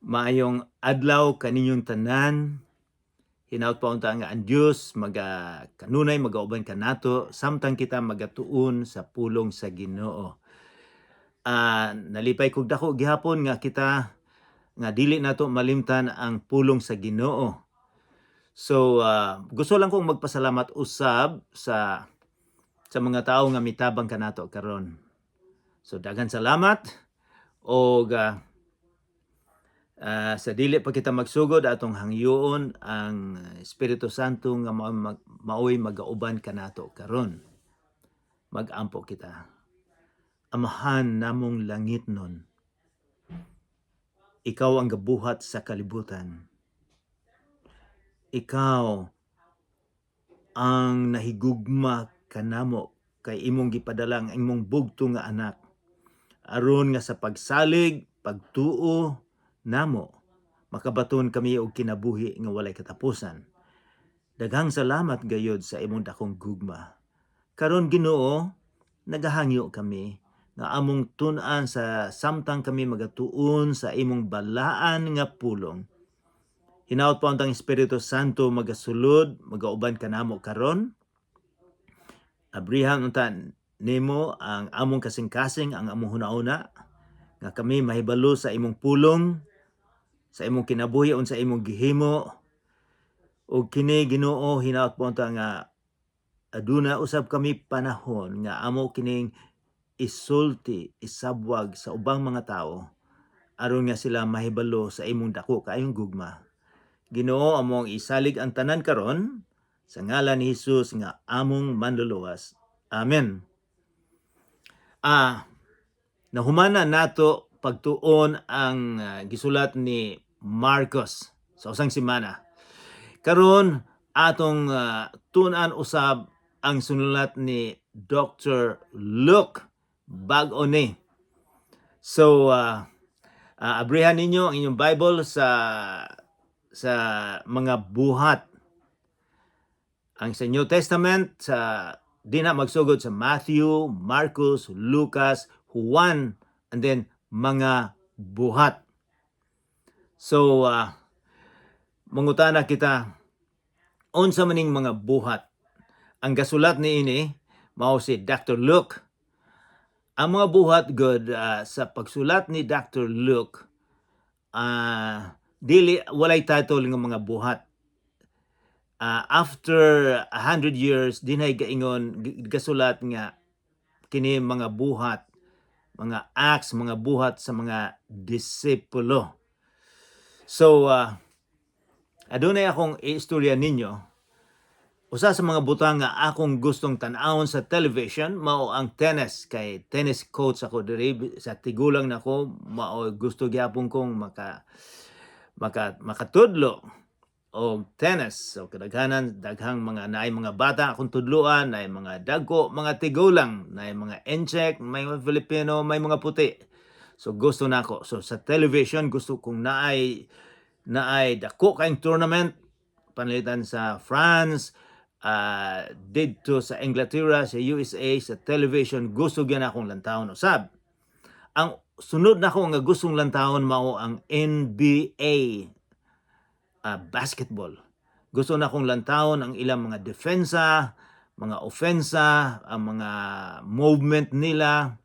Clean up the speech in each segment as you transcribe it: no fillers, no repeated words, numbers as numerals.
Maayong adlaw kaninyong tanan. Hinaut pa unta nga ang Dios maga kanunay magauban kanato samtang kita magatuon sa pulong sa Ginoo. Nalipay kog dako gihapon nga kita nga dili nato malimtan ang pulong sa Ginoo. So gusto lang kong magpasalamat usab sa mga tawo nga mitabang kanato karon. So daghan salamat og sa dili pa kita magsugod, atong hangyoon ang Espiritu Santo nga maoy magauban kanato karon. Magampo kita. Amahan namong langitnon, ikaw ang gabuhat sa kalibutan. Ikaw ang nahigugma kanamo kay imong gipadala ang imong bugto nga anak aron nga sa pagsalig, pagtuo namo, makabaton kami og kinabuhi nga walay katapusan. Daghang salamat gayod sa imong dakong gugma. Karon, Ginoo, nagahangyo kami nga among tun-an sa samtang kami magatuon sa imong balaan nga pulong. Hinaut pa ang Espiritu Santo magasulod, magauban kanamo karon. Abrihan unta nimo ang among kasing-kasing, ang among hunauna, nga kami mahibalo sa imong pulong, sa imong kinabuhi unsa imong gihimo. Ug kini, Ginoo, hinaut po unta nga aduna usab kami panahon nga amo kining isulti, isabwag sa ubang mga tao aron nga sila mahibalo sa imong dako kaayong gugma. Ginoo, among isalig ang tanan karon sa ngalan ni Jesus nga among Manluluwas. Amen. Nahumana nato pagtuon ang gisulat ni Marcos sa usang semana. Karon atong tun-an usab ang sinulat ni Dr. Luke, bag-o ni. So abrihan ninyo ang inyong Bible sa mga Buhat. Ang sa New Testament sa dinha magsugod sa Matthew, Marcos, Lucas, Juan, and then mga Buhat. So mangutana kita, unsa maning mga Buhat? Ang gasulat niini mao si Dr. Luke. Ang mga Buhat gud, sa pagsulat ni Dr. Luke, dili walay title nga mga Buhat. After 100 years dinay gaingon, gasulat nga kini mga Buhat, mga Acts, mga buhat sa mga disipulo. So adunay akong iistorya ninyo. Usa sa mga butang nga akong gustong tan-awon sa television mao ang tennis, kay tennis coach ako diri sa tigulang nako, mao gusto gyapon kong maka maka makatudlo og tennis. So kadaghanan, daghang mga naay mga bata akong tudloan, naay mga dagko, mga tigulang, naay mga Intsik, may mga Filipino, may mga puti. So gusto nako. So sa television gusto kong naay dako kayong tournament panalitan sa France, didto sa Inglaterra, sa USA, sa television gusto gyud akong lantawon usab. Ang sunod nako nga gustong lantawon mao ang NBA, basketball. Gusto na akong lantawon ang ilang mga depensa, mga ofensa, ang mga movement nila,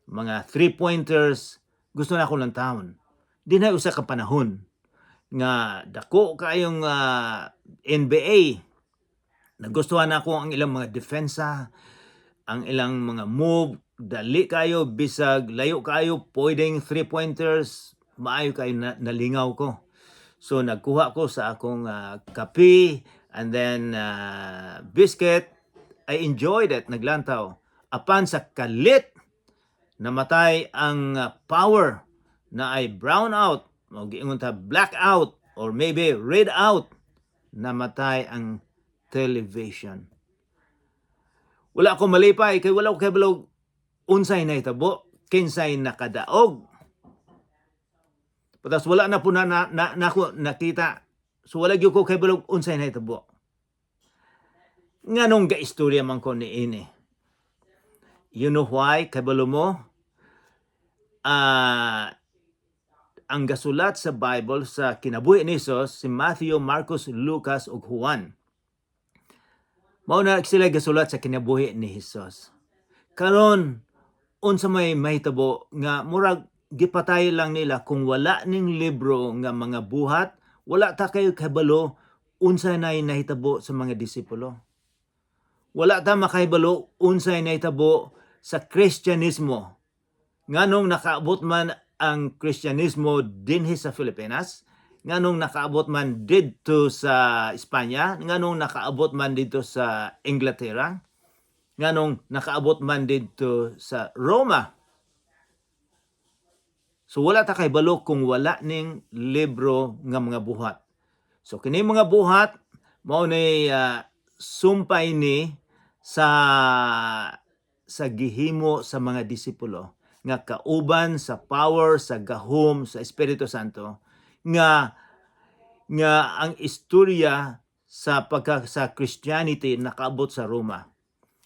mga three-pointers. Gusto na akong lantawon. Di na usa ka panahon nga dako kayong NBA. Nagustuhan nako ang ilang mga depensa, ang ilang mga move, dali kayo, bisag layo kayo, pwedeng three-pointers, maayo kayo na, nalingaw ko. So nagkuha ko sa akong kape and then biscuit. I enjoyed it, naglantaw. Apan sa kalit, namatay ang power na ay brown out, o giingon ta black out or maybe red out, namatay ang television. Wala ko malipay kay wala ko kabalo unsay nahitabo, kinsay nakadaog. Patas wala na po na nako nakita. So wala gyud ko kabalo unsay nahitabo. Nganong gaistorya man ko niini? You know why? Kabalo mo? Ah, Ang gasulat sa Bible sa kinabuhi ni Jesus si Matthew, Marcos, Lucas ug Juan. Mao na sila gasulat sa kinabuhi ni Jesus. Karon, unsa may mahitabo nga murag gipatay lang nila? Kung wala ning libro nga mga buhat, wala ta kayo kabalo unsa nay nahitabo sa mga disipulo. Wala ta makahibalo unsay nahitabo sa Kristyanismo. Nganong nakaabot man ang Kristyanismo dinhi sa Pilipinas, nganong nakaabot man didto sa Espanya, nganong nakaabot man didto sa Inglaterra, nganong nakaabot man didto sa Roma. So wala ta kahibalo kung wala ning libro nga mga buhat. So kini mga buhat mao ni sumpay ni sa gihimo sa mga disipulo nga kauban sa power, sa gahom sa Espiritu Santo, nga ang istorya sa pagka sa Christianity nakaabot sa Roma.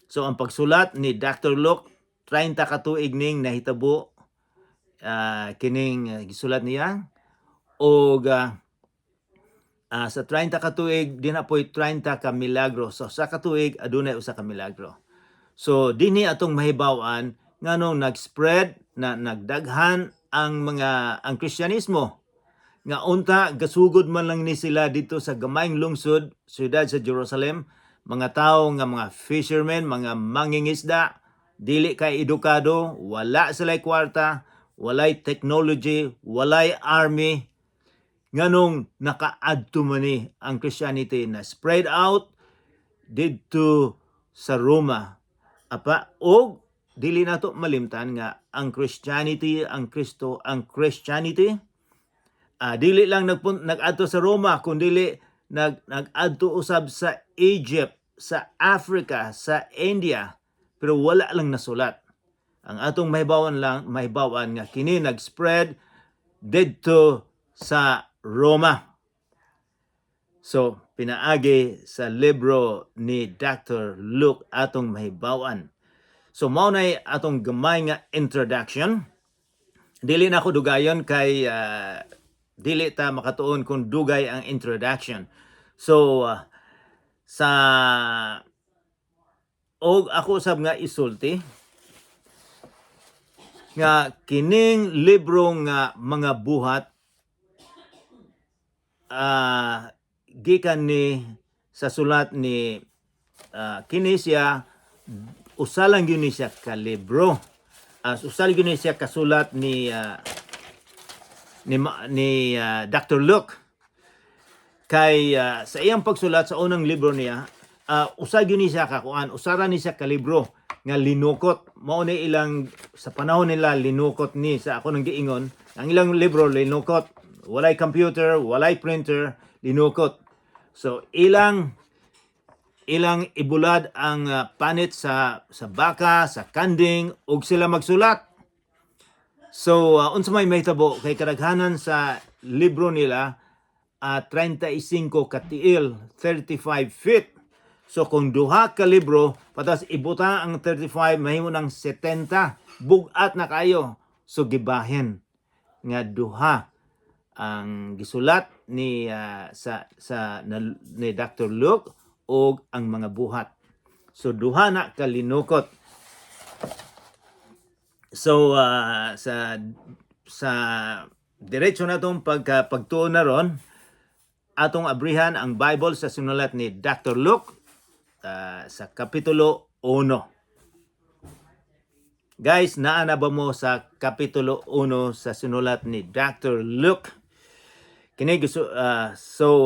So ang pagsulat ni Dr. Luke, 30 ka tuig ning nahitabo kining gisulat niya og sa 30 ka tuig din na po'y 30 ka milagro. So sa katuig adunay usa ka milagro. So dinhi atong mahibaw-an nganong nag-spread na nagdaghan ang Kristyanismo nga unta gasugod man lang ni sila dito sa gamayng lungsod, siyudad sa Jerusalem, mga tao nga mga fishermen, mga mangingisda, dili kay edukado, wala sila kwarta, walay technology, walay army. Nganong nakaadto man ni ang Christianity na spread out didto sa Roma? Apa og dili nato malimtan nga ang Christianity, ang Kristo, ang Christianity dili lang nag-adto sa Roma kundi nag-adto usab sa Egypt, sa Africa, sa India, pero wala lang nasulat. Ang atong mahibawan lang, mahibawan nga kini nag-spread didto sa Roma. So, pinaagi sa libro ni Dr. Luke atong mahibawan. So, mao nay atong gamay nga introduction. Dili na ako dugayon kay dili ta makatuon kung dugay ang introduction. So, sa og ako sab nga isulti nga kining libro nga mga buhat gikan ni sa sulat ni kini siya usa lang gyud ni siya ka libro. Usa lang gyud ni siya kasulat ni Dr. Luke kay sa iyang pagsulat sa unang libro niya, usa gyud ni siya kakuan, usa ra ni siya ka libro nga linukot. Mao ni ilang sa panahon nila, linukot ni. Sa ako nang giingon, ang ilang libro linukot, walay computer, walay printer, linukot. So ilang ibulad ang panit sa baka, sa kanding, ug sila magsulat. So unsa may mahitabo kay kadaghanan sa libro nila 35 katiil, 35 feet. So kung duha ka libro, patas ibutang ang 35, mahimo ng 70. Bugat na kayo. So gibahin nga duha ang gisulat ni sa na, ni Dr. Luke og ang mga buhat. So duha na kalinukot. So sa diretso na tong pagtuon na ron, atong abrihan ang Bible sa sinulat ni Dr. Luke sa Kapitulo 1. Guys, naa na ba mo sa Kapitulo 1 sa sinulat ni Dr. Luke? Kini gusto so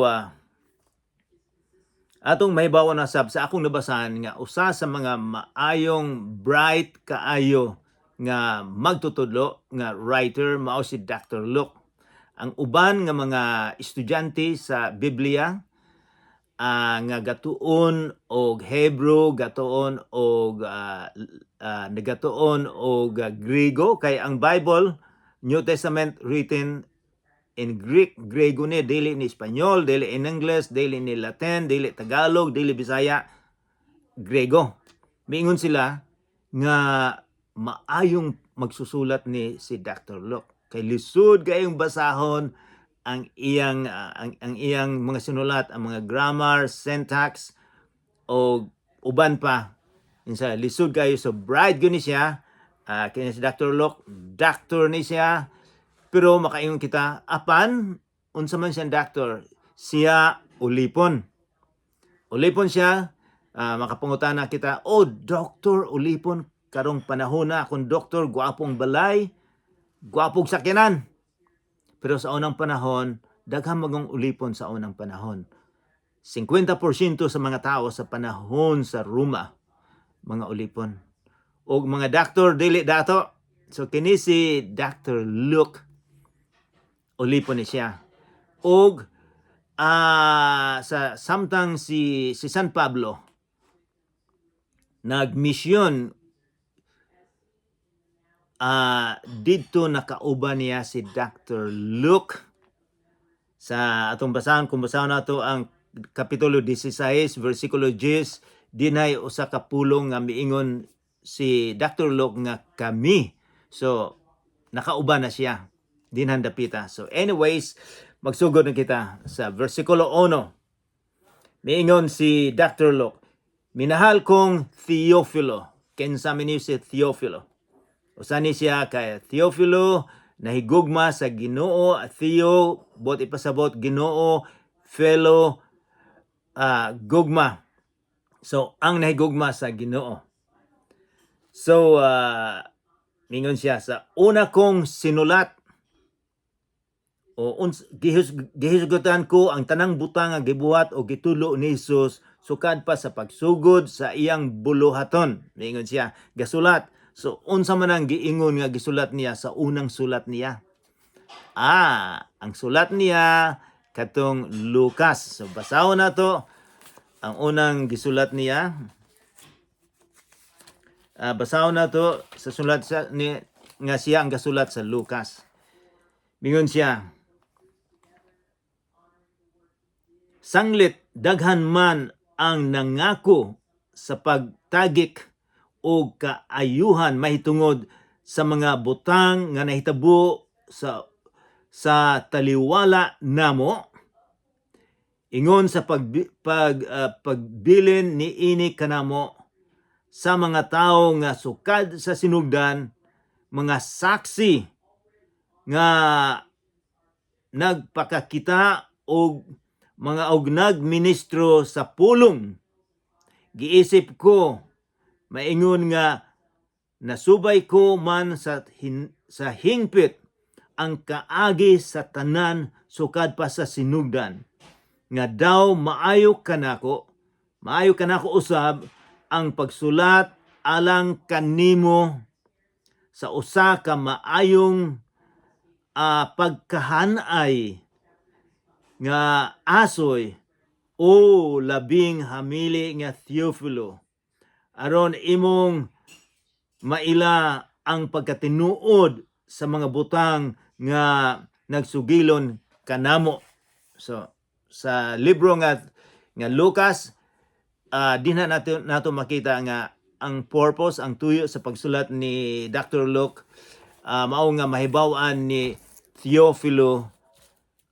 atong mahibaw na sab sa akong nabasahan nga usa sa mga maayong, bright kaayo nga magtutudlo nga writer mao si Dr. Luke. Ang uban nga mga estudyante sa Biblia nga gatuon og Hebrew, gatuon og nagatuon og Griego, kay ang Bible, New Testament, written in Greek, Grego ni, dili ni Espanyol, dili in English, dili ni Latin, dili Tagalog, dili Bisaya, Grego. Miingon sila nga maayong magsusulat ni si Dr. Luke. Kay lisod kayong basahon ang iyang mga sinulat, ang mga grammar, syntax o uban pa. Insa lisod kayo, so bright gyud ni siya. Kini si Dr. Luke, doctor ni siya. Pero makaingon kita, apan unsa man siyang doctor, siya ulipon. Ulipon siya, makapangutana kita, "Oh, doctor, ulipon karong panahon na akong doktor, gwapong balay, gwapong sakyanan." Pero sa unang panahon, daghan magong ulipon sa unang panahon. 50% sa mga tao sa panahon sa Roma, mga ulipon. O mga doctor, dili dato. So kini si Dr. Luke, ulipon ni siya. Og sa samtang si San Pablo nagmisyon, didto nakauban niya si Dr. Luke. Sa atong basahan, kung basahon nato ang kapitulo 16 versikulo 10, dinay usa ka pulong nga miingon si Dr. Luke nga "kami". So nakauban na siya dinhan dapita. So anyways, magsugod na kita sa versikulo 1. Miingon si Dr. Luke, "Minahal kong Theophilo." Kinsa man ni si Theophilo? Usa ni siya kay Theophilo, nahigugma sa Ginoo. Theo, bot ipasabot Ginoo, fellow, gugma. So, ang nahigugma sa Ginoo. So, mingon siya, "Sa una kong sinulat, o gihisgutan ko ang tanang butang nga gibuhat o gitulo ni Jesus sukad pa sa pagsugod sa iyang buluhaton." Mingon siya, gasulat. So, unsa man ang giingon nga gisulat niya sa unang sulat niya? Ang sulat niya katong Lucas. So, basahon na to ang unang gisulat niya. Basahon na to sa sulat sa, ni, nga siya ang gasulat sa Lucas. Mingon siya, "Sanglit daghan man ang nangako sa pagtagik o kaayuhan mahitungod sa mga butang nga nahitabo sa taliwala namo, ingon sa pagbilin ni ini kanamo sa mga tawo nga sukad sa sinugdan mga saksi nga nagpakakita og mga og nagministro sa pulong, giisip ko maingon nga nasubay ko man sa hingpit ang kaagi sa tanan sukad pa sa sinugdan, nga daw maayo kanako usab ang pagsulat alang kanimo sa usa ka maayong pagkahanay nga asoy, o labing hamili nga Theophilo, aron imong maila ang pagkatinuod sa mga butang nga nagsugilon kanamo." So sa libro nga Lucas, dinha nato nato makita nga ang purpose, ang tuyo sa pagsulat ni Dr. Luke, mao nga mahibaw-an ni Theophilo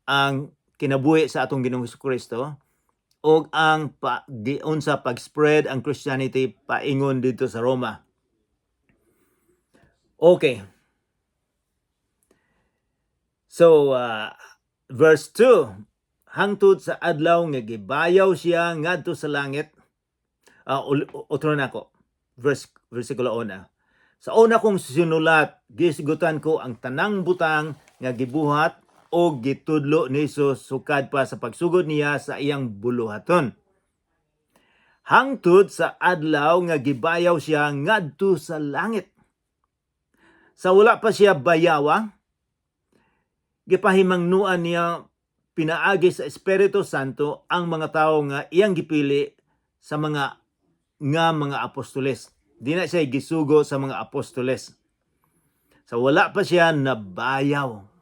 ang kinabuhi sa atong Ginoong Kristo ug ang giunsa pag-spread ang Christianity paingon dito sa Roma. Okay. So, verse 2, hangtod sa adlaw nga gibayaw siya ngadto sa langit. Otro na ako. Versikulo 1. "Sa una kong sinulat, gisgutan ko ang tanang butang nga gibuhat o gitudlo ni Jesus sukad pa sa pagsugod niya sa iyang buluhaton, hangtod sa adlaw nga gibayaw siya ngadto sa langit. Sa wala pa siya bayawa, gipahimangnuan niya pinaagi sa Espiritu Santo ang mga tawo nga iyang gipili sa mga apostoles." Di na siya gisugo sa mga apostoles. Sa wala pa siya nabayaw.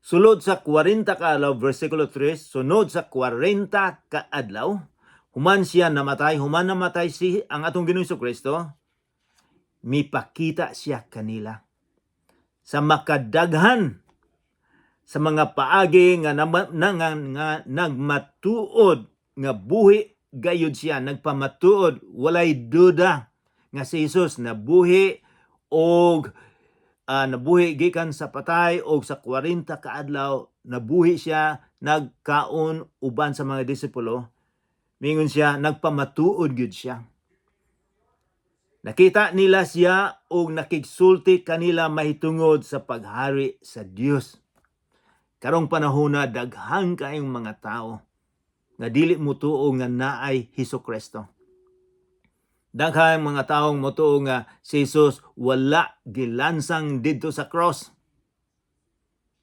Sulod sa 40 ka adlaw, versikulo 3, sunod sa 40 ka adlaw, human siya namatay, human namatay si ang atong Ginoong Kristo, Mipakita siya kanila sa makadaghan sa mga paagi nga, na, nga nagmatuod nga buhi gayud siya, nagpamatuod, walay duda nga si Jesus nabuhi og nabuhi gikan sa patay og sa 40 ka adlaw nabuhi siya, nagkaon uban sa mga disipulo. Mingon siya, nagpamatuod gyud siya. Nakita nila siya og nakigsulti kanila mahitungod sa paghari sa Dios. Karong panahona, daghan kayong mga tao nga dili motuo nga naay Hesus Kristo. Daghang mga taong motuo nga si Jesus wala gilansang didto sa cross.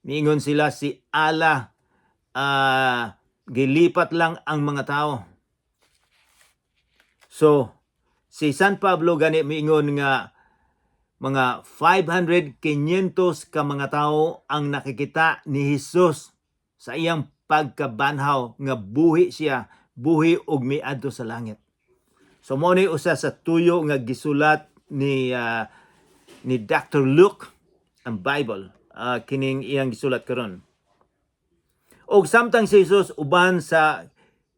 Miingon sila, si Allah, gilipat lang ang mga tao. So, si San Pablo gani miingon nga mga 500 500 ka mga tao ang nakikita ni Jesus sa iyang pagkabanhaw nga buhi siya, buhi og miadto sa langit. So mao ni usa sa tuyo nga gisulat ni Dr. Luke ang Bible, kining iyang gisulat karon. Og samtang si Jesus uban sa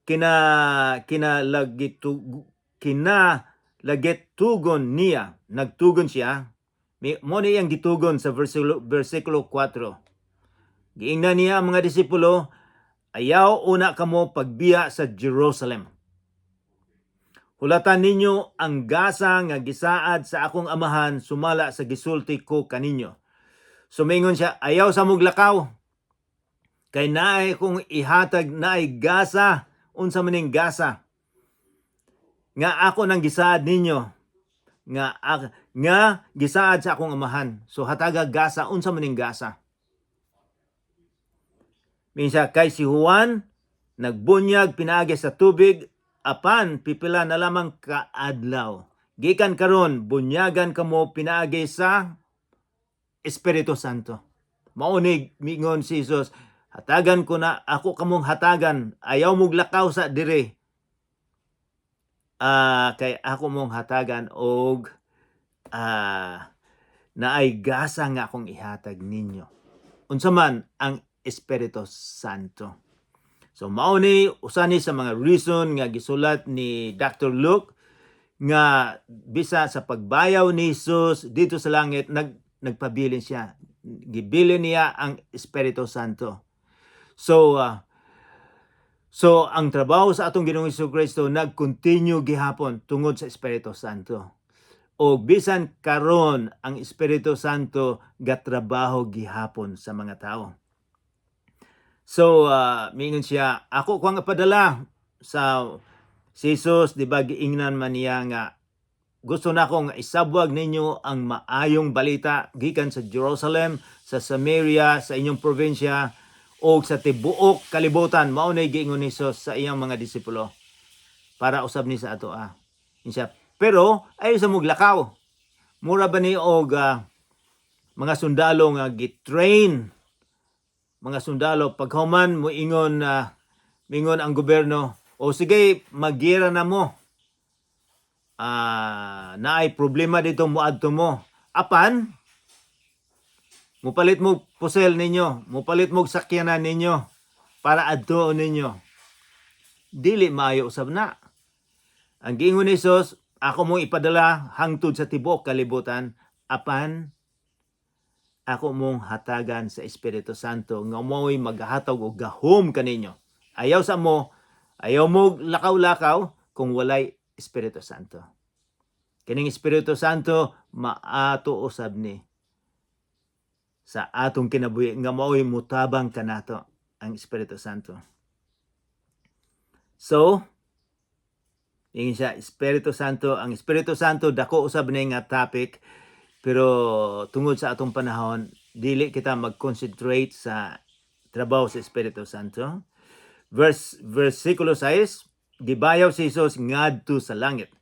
kinalagitugon niya, nagtugon siya, mo ni iyang gitugon sa versikulo 4. Giingnan niya ang mga disipulo, "Ayaw una kamo pagbiya sa Jerusalem. Hulatan ninyo ang gasa nga gisaad sa akong Amahan sumala sa gisulti ko kaninyo." So mingon siya, "Ayaw sa muglakaw. Kay naay kong ihatag, naay gasa." Unsa man ning gasa? Nga ako nang gisaad ninyo nga gisaad sa akong Amahan. So hataga gasa, unsa man ning gasa? Minsa kay si Juan nagbunyag pinaagi sa tubig, apan pipila na lamang kaadlaw. Gikan karon bunyagan kamo pinaagi sa Espiritu Santo. Mao nig mingon si Jesus, "Hatagan ko na, ako kamong hatagan, ayaw muglakaw sa dire. Kay ako mong hatagan og naay gasa nga akong ihatag ninyo." Unsa man ang Espiritu Santo? So mao ni usa ni sa mga reason nga gisulat ni Dr. Luke nga bisa sa pagbayaw ni Jesus dito sa langit, nagpabilin siya. Gibilin niya ang Espiritu Santo. So ang trabaho sa atong Ginoong Kristo nag-continue gihapon tungod sa Espiritu Santo. O bisan karon ang Espiritu Santo gatrabaho gihapon sa mga tao. So, mingon siya, ako ko ang padala sa si Jesus, di ba, giingnan man niya nga gusto na akong isabwag ninyo ang maayong balita gikan sa Jerusalem, sa Samaria, sa inyong probinsya o sa tibuok kalibutan. Mao na giingon ni Jesus sa iyang mga disipulo para usab ni sa ato ah. Siya, pero ayaw sa muglakaw. Mura ba ni og mga sundalo nga gi-train, mga sundalo, paghuman moingon mingon ang gobyerno, "O sige, magyera na mo, naay problema dito, moadto mo, apan mupalit mo pusel ninyo, mupalit mo sakyanan ninyo para adto ninyo." Dili maayo usab na. Ang giingon ni Jesus, "Ako mo ipadala hangtod sa tibuok kalibutan, apan ako mong hatagan sa Espiritu Santo nga mo'y maghatag og gahom kaninyo. Ayaw sa mo, ayaw mo lakaw-lakaw kung walay Espiritu Santo." Kining Espiritu Santo maato usab ni sa atong kinabuhi nga mao'y mutabang kanato ang Espiritu Santo. So, ingon siya, Espiritu Santo, ang Espiritu Santo dako usab ni nga topic, pero tungod sa atong panahon, dili kita mag-concentrate sa trabaho sa Espiritu Santo. Versikulo 6, gibayaw si Jesus ngadto sa langit.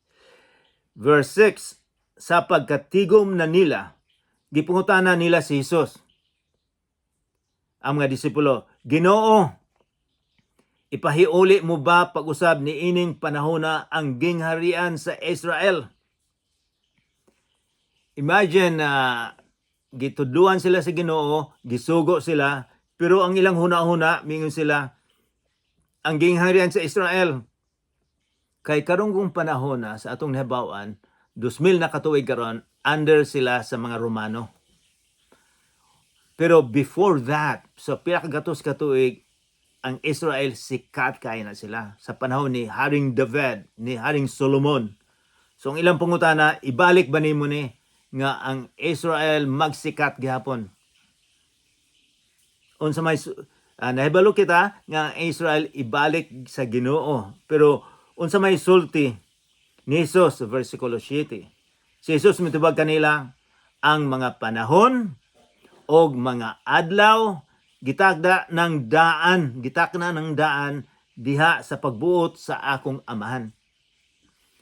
Verse 6, sa pagkatigom na nila, gipangutana nila si Jesus. Ang mga disipulo, "Ginoo, ipahiuli mo ba pag-usab ni ining panahona ang gingharian sa Israel?" Imagine na gitudluan sila sa Ginoo, gisugo sila, pero ang ilang huna-huna, mingon sila, ang gingharian sa Israel. Kay karong kung panahon na sa atong nahibaw-an, 2000 na katuig karon, under sila sa mga Romano. Pero before that, sa pila ka gatos katuig, ang Israel sikat kay na sila sa panahon ni Haring David, ni Haring Solomon. So ang ilang pangutana, ibalik ba nimo ni nga ang Israel magsikat gihapon? Unsa may nahibalo kita nga ang Israel ibalik sa Ginoo. Pero unsa may sulti ni Jesus sa versikulo 7? Si Jesus mitubag kanila, "Ang mga panahon og mga adlaw gitakda ng daan, gitakna ng daan diha sa pagbuot sa akong Amahan."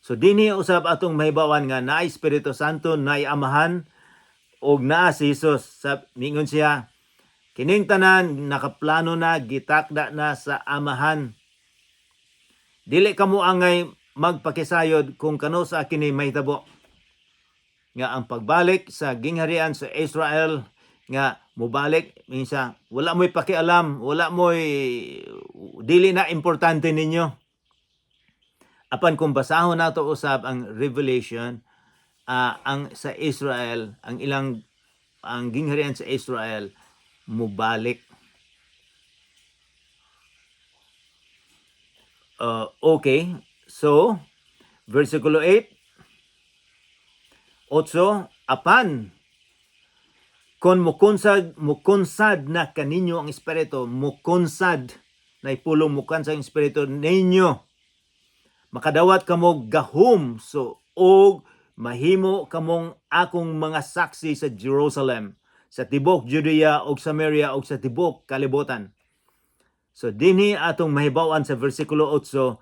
So dinhi usab atong mahibawan nga naay Espiritu Santo, naay Amahan og naa si Jesus. Sa mingon siya, kining tanan nakaplano na, gitakda na sa Amahan. Dili kamo angay magpakisayod kung kano sa kini mahitabo. Nga ang pagbalik sa gingharian sa Israel nga mubalik minsa, wala mo'y pakialam, wala mo'y, dili na importante ninyo. Apan kung basahon nato usab ang Revelation, ang sa Israel, ang ilang ang gingharian sa Israel mubalik. Okay, so versikulo 8, 8, "Apan kon mukunsad na kaninyo ang Espiritu," mukunsad na ipulong, mukansad ang Espiritu ninyo, "makadawat kamo gahom so og mahimo kamong akong mga saksi sa Jerusalem, sa tibok Judea ug Samaria ug sa tibok kalibutan." So dinhi atong mahibaw-an sa versikulo 8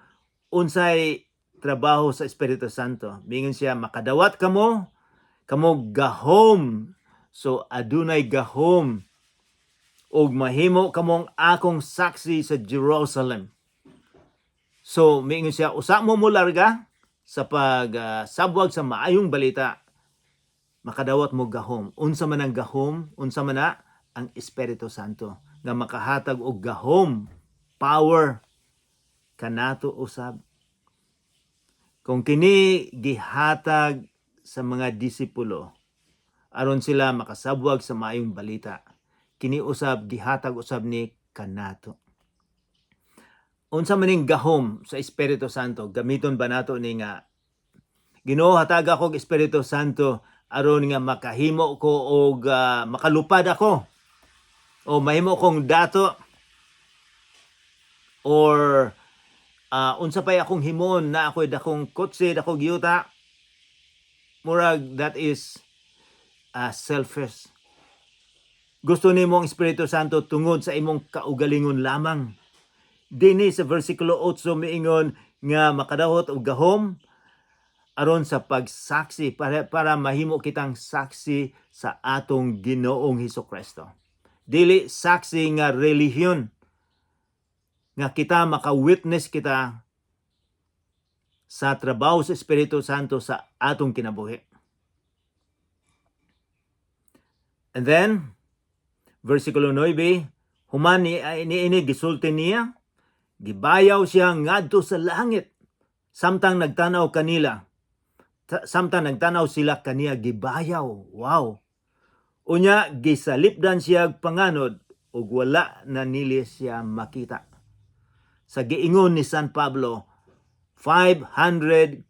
unsay trabaho sa Espiritu Santo. Mingon siya, makadawat kamo gahom. So adunay gahom ug mahimo kamong akong saksi sa Jerusalem. So miingon siya, usa mo mularga sa pag sabwag sa maayong balita, makadawat mo gahom. Unsa man ang gahom? Unsa man na ang Espiritu Santo nga makahatag og gahom, power kanato usab. Kung kini gihatag sa mga disipulo aron sila makasabwag sa maayong balita, kini usab gihatag usab ni kanato. Unsa man ning gahom sa Espiritu Santo? Gamiton ba nato ni nga, "Ginoo, hatag ako og Espiritu Santo aron nga makahimo ko og makalupad ako o mahimo kong dato or unsa pay akong himon na ako'y dakong kotse, dakong yuta"? Murag that is selfish. Gusto nimo ang Espiritu Santo tungod sa imong kaugalingon lamang. Dinhi sa versikulo 8 miingon nga makadawat og gahom aron sa pagsaksi, para mahimo kitang saksi sa atong Ginoong Hesus Kristo. Dili saksi nga relihiyon, nga kita maka-witness kita sa trabaho sa Espiritu Santo sa atong kinabuhi. And then, versikulo 9, human ni ini gisulti niya, gibayaw siya ngadto sa langit samtang nagtanaw kanila. Samtang nagtanaw sila kaniya gibayaw. Wow. Unya gisalipdan siya panganod ug wala na nila siya makita. Sa giingon ni San Pablo, 500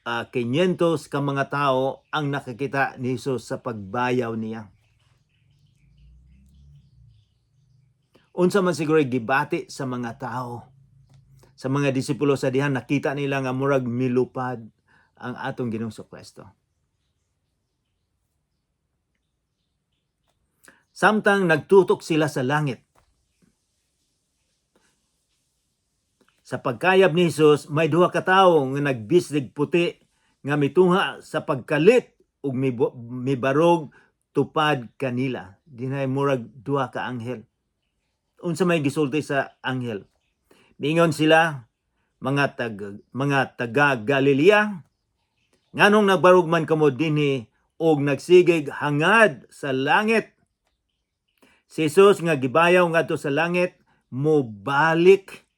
500 ka mga tao ang nakakita ni Jesus sa pagbayaw niya. Unsa man siguro gibati sa mga tao, sa mga disipulo sa dihan nakita nila nga murag milupad ang atong Ginoong Kristo. Samtang nagtutok sila sa langit, sa pagkayab ni Jesus, may duha ka tawo nga nagbislig puti nga mitungha sa pagkalit ug mibarog tupad kanila. Dinay murag duha ka anghel. Unsa may gisulti sa anghel? Mingon sila, Mga taga Galilea, nganong nagbarog man kamo dinhi og nagsigig hangad sa langit. Si Jesus nga gibayaw ngadto sa langit mobalik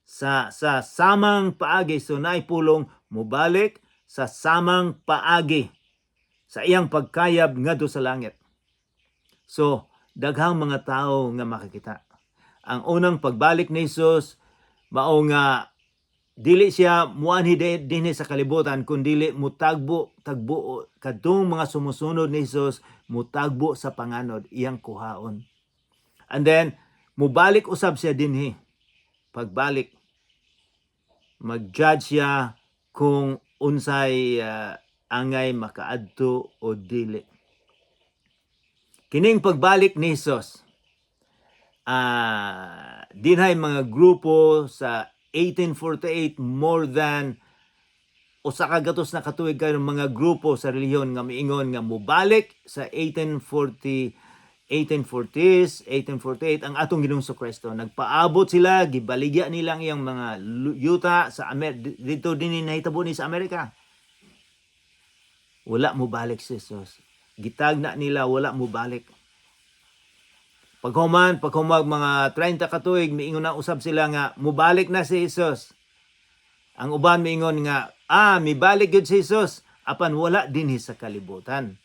sa samang paagi. So naay pulong mobalik sa samang paagi sa iyang pagkayab ngadto sa langit. So daghang mga tao nga makakita. Ang unang pagbalik ni Jesus mao nga dili siya muanhi dinhi sa kalibutan, kun dili mutagbo tagbo kadtong mga sumusunod ni Jesus, mutagbo sa panganod, iyang kuhaon. And then mubalik usab siya dinhi. Pagbalik, mag-judge siya kung unsay angay makaadto o dili. Kining pagbalik ni Jesus, dinhay mga grupo sa 1848, more than 100 na katuig karon, mga grupo sa relihiyon nga miingon nga mobalik sa 1840, 1840s, 1848 ang atong Ginoong Kristo. Nagpaabot sila, gibaligya nila ang iyang mga yuta sa dito din nahitabo ni sa Amerika. Wala mo balik si Jesus. Gitagna nila, wala mo balik. Paghuman mga 30 katuig, miingon na usab sila nga mubalik na si Jesus. Ang uban miingon nga mibalik gyud si Jesus apan wala dinhi sa kalibutan.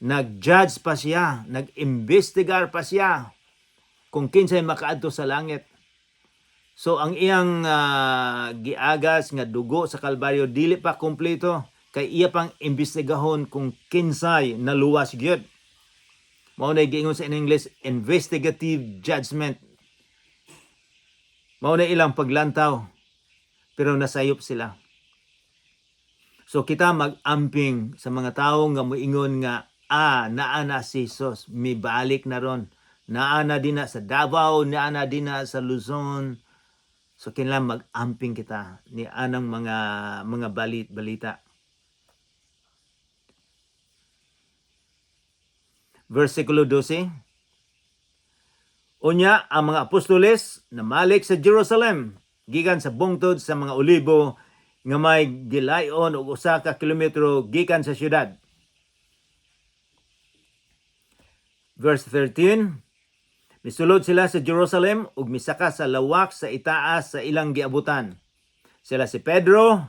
Nag-judge pa siya, nag-imbestigar pa siya kung kinsay makaadto sa langit. So ang iyang giagas nga dugo sa Kalbaryo dili pa kompleto kay iya pang imbestigahon kung kinsay naluwas gyud. Mao na giingon sa in English, investigative judgment. Mao na ilang paglantaw, pero nasayop sila. So kita mag-amping sa mga tawo nga moingon nga naa na si Jesus, mibalik na ron. Naa na din na sa Davao, naa na din na sa Luzon. So kinahanglan mag-amping kita ni anang mga balita. Versikulo 12. Unya ang mga apostoles namalik sa Jerusalem gikan sa bungtod sa mga Olibo nga may gilayon og 1 ka kilometro gikan sa syudad. Verse 13. Misulod sila sa Jerusalem ug misaka sa lawak sa itaas sa ilang giabutan. Sila si Pedro,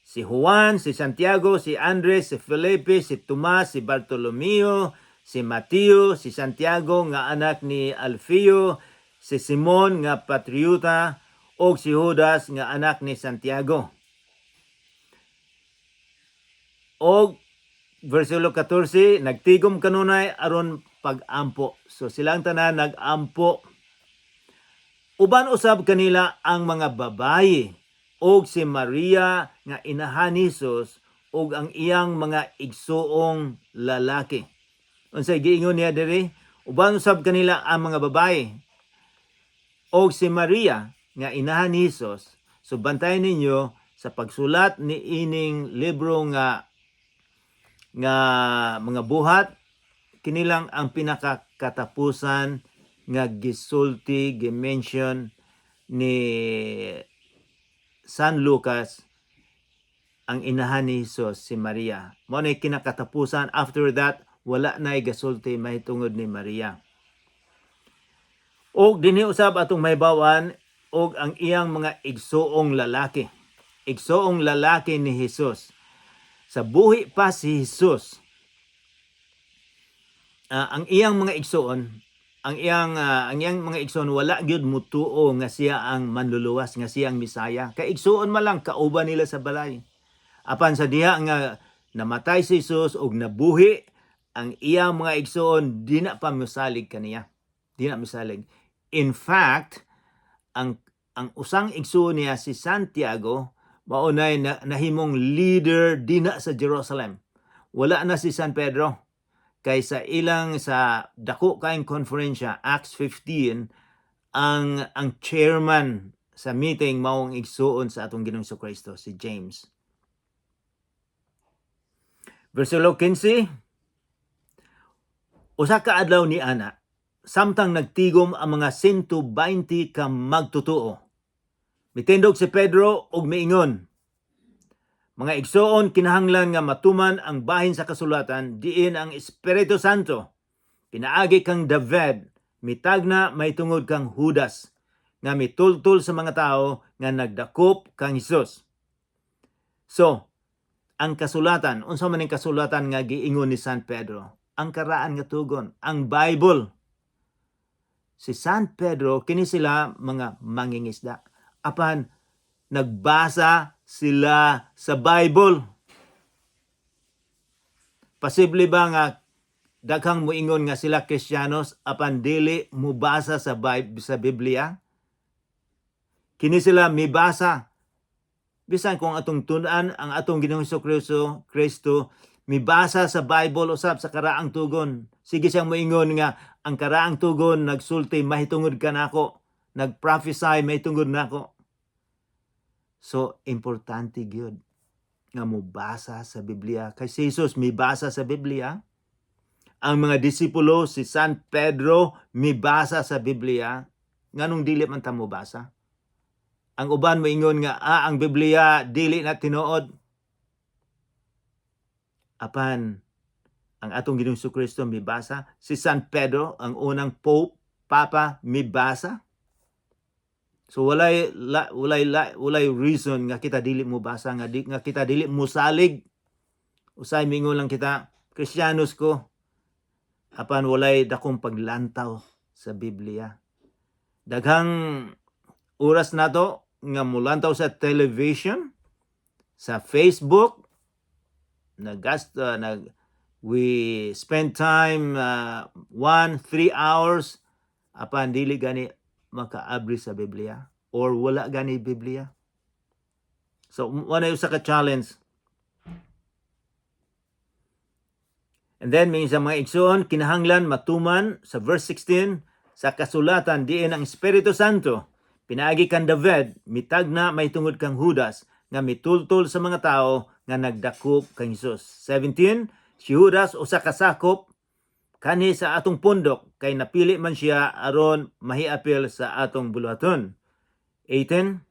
si Juan, si Santiago, si Andres, si Felipe, si Tomas, si Bartolomeo, si Mateo, si Santiago nga anak ni Alfeo, si Simon nga patriota, ug si Judas nga anak ni Santiago. Og versikulo 14, nagtigom kanunay aron pag-ampo. So silang tanan nag-ampo. Uban usab kanila ang mga babayi og si Maria nga inahan ni Jesus ug ang iyang mga igsuong lalaki. Unsay giingon niya diri? Uban usab kanila ang mga babayi og si Maria nga inahan ni Jesus. So bantayan ninyo sa pagsulat ni ining libro nga mga Buhat, kinilang ang pinakakatapusan nga gisulti, gimension ni San Lucas, ang inahan ni Jesus, si Maria. Mao na kinakatapusan. After that, wala na gasulti mahitungod ni Maria. Og dinhi usab atong mahibaw-an, og ang iyang mga igsuong lalaki. Igsuong lalaki ni Jesus. Sa buhi pa si Jesus, ang iyang mga igsuon, ang iyang mga igsuon wala gyud mutuo nga siya ang manluluwas, nga siya ang Misaya. Kay igsuon man lang, kauban nila sa balay. Apan sa diha nga namatay si Jesus ug nabuhi, ang iyang mga igsuon di na pa mosalig kaniya. Di na mosalig. In fact, ang usang igsuon niya, si Santiago, maunay na, nahimong leader dina sa Jerusalem. Wala na si San Pedro. Kay sa ilang sa dako kaayong konferensya, Acts 15, ang chairman sa meeting mao ang igsuon sa atong Ginoong Kristo, si James. Versikulo 15. Usa ka adlaw ni ana, samtang nagtigom ang mga 120 ka magtutuo, mitindog si Pedro ug miingon, Mga igsoon, kinahanglan nga matuman ang bahin sa kasulatan diin ang Espiritu Santo pinaagi kang David mitagna mahitungod kang Judas nga mitultol sa mga tao nga nagdakop kang Hesus. So, ang kasulatan, unsa man ning kasulatan nga giingon ni San Pedro? Ang karaan nga tugon, ang Bible. Si San Pedro, kini sila mga mangingisda. Apan nagbasa sila sa Bible. Posible ba nga daghang muingon nga sila Kristiyanos apan dili mubasa sa Bible, sa Biblia? Kini sila mibasa. Bisan kung atong tun-an ang atong Ginoong Kristo, Kristo mibasa sa Bible usab sa karaang tugon. Sige siyang moingon nga ang karaang tugon nagsulti mahitungod kanako, nagprophesy mahitungod nako. So importante gyud nga mobasa sa Biblia. Kay si Jesus mibasa sa Biblia. Ang mga disipulo, si San Pedro, mibasa sa Biblia. Nganong dili man ta mobasa? Ang uban moingon nga ang Biblia dili na tinuod. Apan ang atong Ginoong Kristo mibasa, si San Pedro, ang unang pope, papa, mibasa. So walay reason nga kita dili mo basa, nga kita dili mo salig. Usay mingon lang kita, Kristiyanos ko. Apan walay dakong paglantaw sa Biblia. Daghang oras nato nga mulantaw sa television, sa Facebook, nagasta nag we spend time 1-3 hours apan dili gani makaabri sa Biblia or wala gani Biblia. So wala usa ka challenge. And then minsan, mga igsoon, kinahanglan matuman sa verse 16 sa kasulatan diin ang Espiritu Santo pinaagi kang David mitagna mahitungod kang Judas nga mitultol sa mga tao nga nagdakop kang Hesus. 17, si Judas usa ka sakop kani sa atong pundok kay napili man siya aron mahiapil sa atong buluhaton. 18,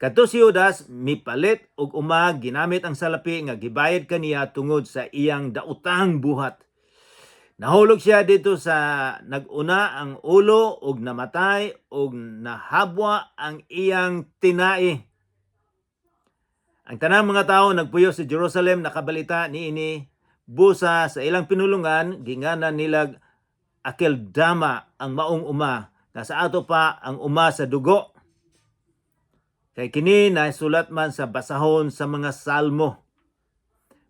kadto si Judas mipalit og uma ginamit ang salapi nga gibayad kaniya tungod sa iyang daotang buhat. Nahulog siya dito sa nag-una ang ulo ug namatay ug nahabwa ang iyang tinai. Ang tanang mga tao nagpuyo sa Jerusalem nakabalita niini. Busa sa ilang pinulungan, ginganan nilag Akeldama ang maong uma nga sa ato pa ang uma sa dugo. Kay kini nasulat man sa basahon sa mga salmo.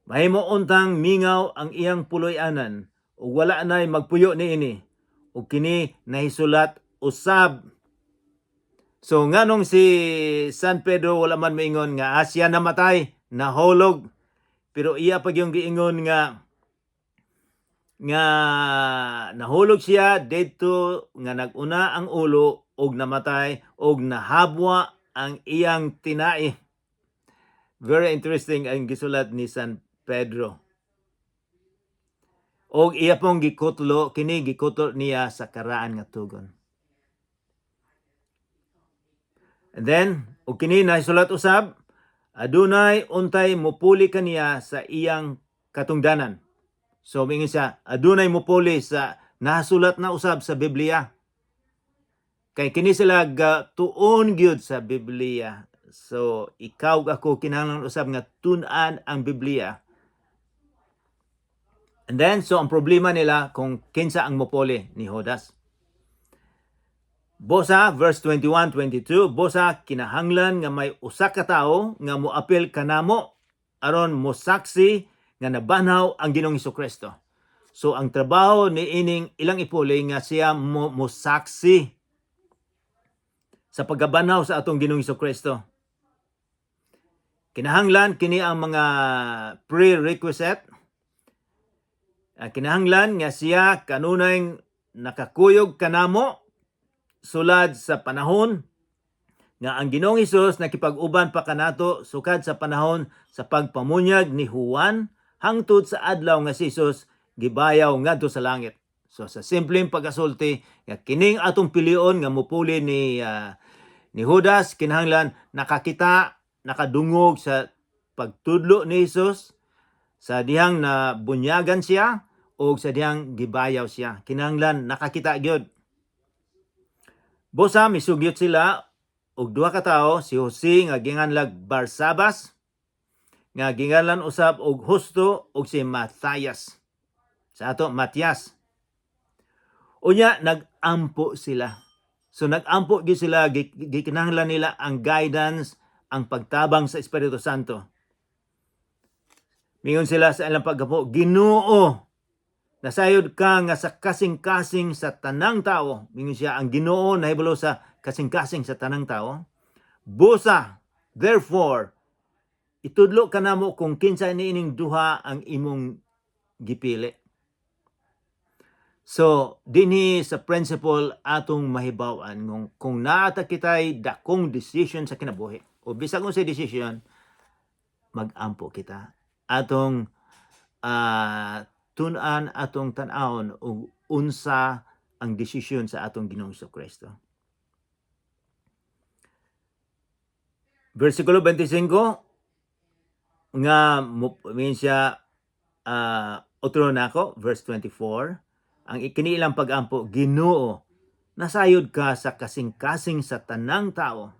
Mahimo untang mingaw ang iyang puloy-anan ug wala nay magpuyo niini. Ug kini nahisulat usab. So nganong si San Pedro wala man maingon nga siya namatay, nahulog? Pero iya pag yung giingon nga nahulog siya didto nga nag-una ang ulo og namatay og nahabwa ang iyang tinai. Very interesting ang gisulat ni San Pedro. Og iya pong gikutlo, kini gikutlo niya sa karaan nga tugon. And then, og kini nasulat usab, adunay untay mupuli kaniya sa iyang katungdanan. So mingon siya, adunay mupuli sa nasulat na usab sa Biblia. Kay kini sila ga tuon gyud sa Biblia. So ikaw, ako, kinahanglan usab nga tun-an ang Biblia. And then, so ang problema nila kung kinsa ang mupuli ni Judas. Bosa, verse 21, 22, bosa kinahanglan nga may usa ka tawo nga moapil kanamo aron mosaksi nga nabanhaw ang Ginoong Kristo. So ang trabaho ni ining ilang ipuli nga siya mo mosaksi sa pagkabanhaw sa atong Ginoong Kristo. Kinahanglan kini ang mga prerequisite. Kinahanglan nga siya kanunay nakakuyog kanamo sulad sa panahon nga ang Ginoong Hesus nakipag-uban pa kanato sukad sa panahon sa pagpamunyag ni Juan hangtod sa adlaw nga si Hesus gibayaw ngadto sa langit. So sa simpleng pagasulti nga kining atong pilion nga mupuli ni Judas kinahanglan nakakita, nakadungog sa pagtudlo ni Jesus, sa dihang na bunyagan siya o sa dihang gibayaw siya. Kinahanglan nakakita gyud. Busa misugyot sila og duha ka tawo, si Jose nga ginganlag Barsabas nga ginganlan usab og Justo, og si Matthias. Sa ato, Matias. Unya nag-ampo sila. So nag-ampo gyud sila, gikinahanglan nila ang guidance, ang pagtabang sa Espiritu Santo. Mingon sila sa ilang paggapo, "Ginoo, nasayod ka nga sa kasing-kasing sa tanang tao." Mingon siya, ang Ginoo nahibalo sa kasing-kasing sa tanang tao. "Busa, therefore, itudlo ka namo kung kinsa niining duha ang imong gipili." So, dinhi sa principle atong mahibaw-an kung naa ta kitay dakong decision sa kinabuhi o bisag unsay decision, mag-ampo kita. Atong tun-an, atong tan-awon ug unsa ang desisyon sa atong Ginoong Kristo. Versikulo 25 nga mo siya, otro nako, verse 24, ang ikiniilang pag-ampo, "Ginoo, nasayod ka sa kasing-kasing sa tanang tao."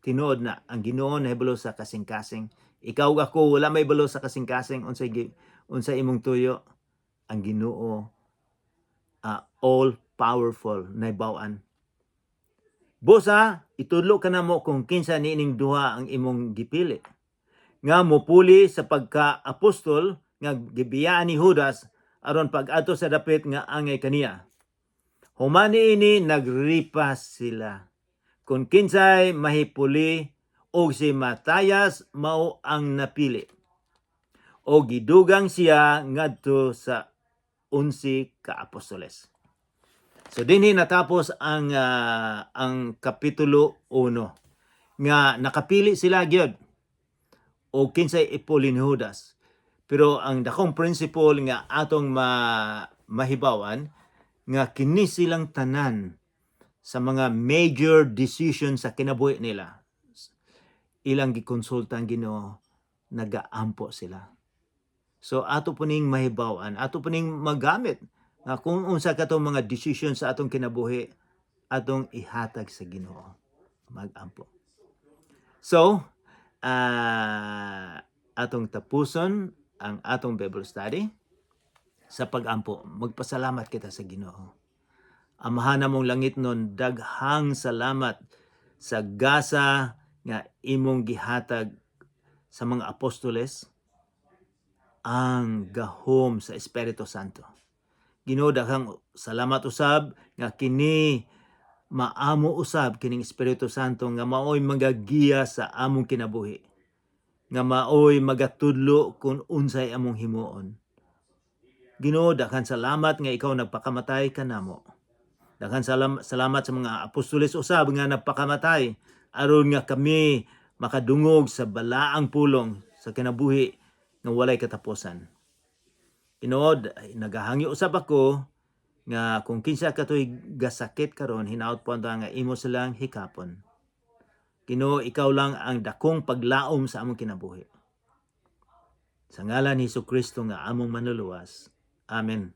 Tinuod na ang Ginoo nahibalo sa kasing-kasing. Ikaw ug ako, wala may balo sa kasing-kasing unsay imong tuyo. Ang Ginoo, all powerful, nahibaw-an. "Busa, itudlo ka namo kung kinsa niining duha ang imong gipili nga mupuli sa pagka-apostol nga gibiyaan ni Judas aron pag-adto sa dapit nga angay kaniya." Human niini nagripas sila kung kinsay mahipuli, og si Matthias mao ang napili. O gidugang siya ngadto sa 11 ka apostoles. So dinhi natapos ang kapitulo 1 nga nakapili sila gyud o kinsay ipuli ni Judas. Pero ang dakong principle nga atong mahibawan nga kini silang tanan sa mga major decision sa kinabuhi nila, ilang gikonsulta ang Ginoo, nagaampo sila. So ato po ning mahibaw-an, ato po ning magamit nga kung unsa kato mga decision sa atong kinabuhi, atong ihatag sa Ginoo, magampo. So, atong tapuson ang atong Bible study sa pagampo. Magpasalamat kita sa Ginoo. Amahan namong langitnon, daghang salamat sa gasa nga imong gihatag sa mga apostoles, ang gahom sa Espiritu Santo. Ginoo, daghang salamat usab nga kini maamo usab kining Espiritu Santo nga maoy magagiya sa among kinabuhi, nga maoy magatudlo kung unsay among himuon. Ginoo, daghan salamat nga ikaw nagpakamatay kanamo. Daghan salamat sa mga apostoles usab nga nagpakamatay aron nga kami makadungog sa balaang pulong sa kinabuhi nga walay katapusan. Ginoo, nagahangyo usab ako nga kung kinsa katoy gasakit karon, hinaot po nga imo silang hikapon. Ginoo, ikaw lang ang dakong paglaom sa among kinabuhi. Sa ngalan ni Hesus Kristo nga among manluluwas. Amen.